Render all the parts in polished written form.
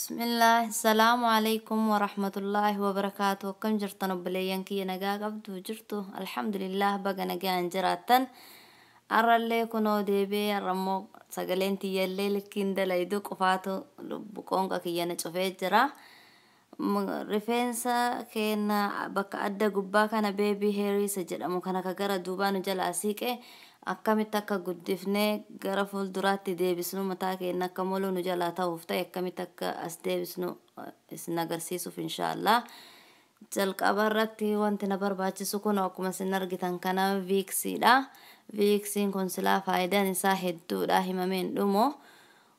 Bismillah, Assalamu alaikum warahmatullahi wabarakaatu. Akkam jirtan obboleeyyan kiyya, nagaa qabdu jirtu? Alhamdulillah, baga nagaan jiraattan. Har'allee kunoo deebi'ee, har'ammoo sagaleen tiyyallee likkiin dalaydu qofaatu lubbu qoonqa kiyya na cufee jira. Rifeensa keenya bakka adda gubbaa kana, baby hair isa jedhamu kana, ka gara duubaa nu jalaa siiqe, akkamitti akka guddifnee gara fuulduraatti deebisnu, mataa keenya akka moluu nu jalaa ta'uuf ta'e, akkamitti akka as deebisnu isin agarsiisuuf inshaallah. Jalqaba irratti wanti na barbaachisu kun akkuma isin argitan kana Vicksiidha. Vicksiin kun silaa faayidaan isaa hedduudha, himamee hin dhumu.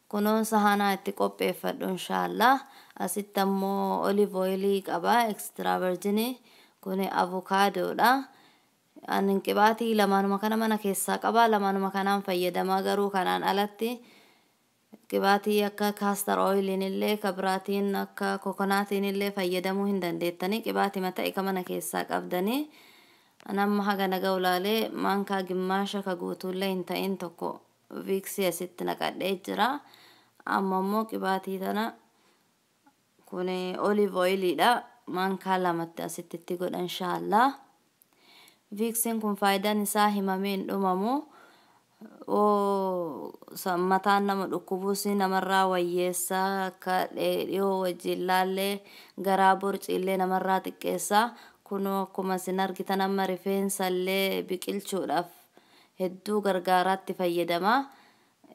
Kunuun sahanaa itti qopheeffadhu inshaallah. Asitti ammoo olive oilii qaba, extra virgin, kun avokaadoodha. Ani qibaatii lamaanuma kana mana keessaa qaba, lamaanuma kanaan fayyadamaa. Garuu kanaan alatti qibaatii akka castor oiliin illee, ka biraatiin akka coconutiin illee fayyadamuu hin dandeettanii, qibaatii ta'e ka mana keessaa qabdanii. Ani amma haga naga ulaalee maankaa gimmaasha ka guutuullee hin ta'in tokko Vicksii asitti naqadhee jira. Amma immoo qibaatii tana, kun olive oiliidha, maankaa lamatti asitti itti godha inshaallah. Vicksiin kun faayidaan isaa himamee hin dhumamu. Mataan nama dhukkubuus namarraa wayyeessaa, akka dhiyoo wajjin laallee garaa borciillee namarraa xiqqeessaa. Kunoo akkuma isin argitan amma rifeensa illee biqilchuudhaaf hedduu gargaaraatti fayyadamaa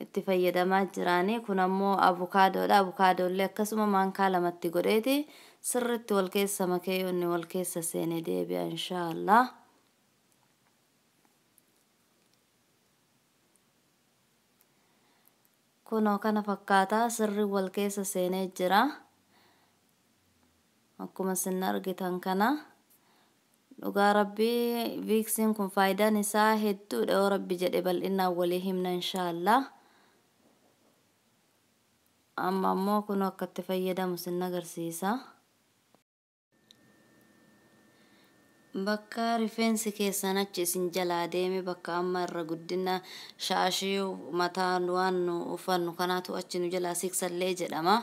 itti fayyadamaa jiraanii. Kun ammoo avokaadoodha. Avokaadoollee akkasuma maankaa lamatti godheeti sirritti wal keessa makee, inni wal keessa seenee deebi'a inshaallah. Kunoo kana fakkaataa, sirri wal keessa seenee jira. Akkuma isin argitan kana, dhugaa rabbii Vicksiin kun faayidaan isaa hedduudha. Yoo rabbi jedhe bal'inaan walii himna inshaallah. Amma ammoo kun akka itti fayyadamu sin agarsiisa. Bakka rifeensi keessan achi isin jalaa deeme, bakka amma irra guddina shaashii mataan waan nu uffannu kanaatu achi nu jalaa siksallee jedhama.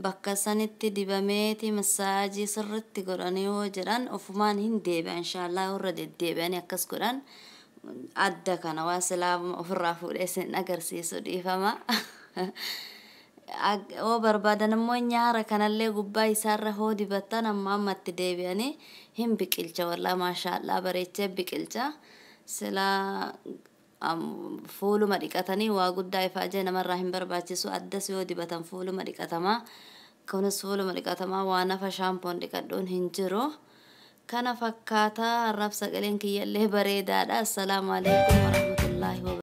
Bakka sanitti dibameeti massage sirritti godhanii yoo jedhan ofumaan hin deebi'a inshaallah, irra deddeebi'anii akkas godhan. Adda kana waa silaa ofirraa fuudhee isin agarsiisu, dhiifama. Yoo barbaadan immoo nyaara kanallee gubbaa isaarra hoo dibattan amma ammatti deebi'anii hin biqilcha. Wallaa maashaallaa, bareechee biqilcha. Silaa fuuluma dhiqatanii waa guddaa ifaajee namarraa hin barbaachisu. Addas yoo dibatan fuuluma dhiqatamaa, kunis fuuluma dhiqatamaa, waa nafa shaampoon dhiqadhuun hin jiru. Kana fakkaataa, har'aaf sagaleen kiyyallee bareedaadha. Assalaamu alaikum warahmatullaahi.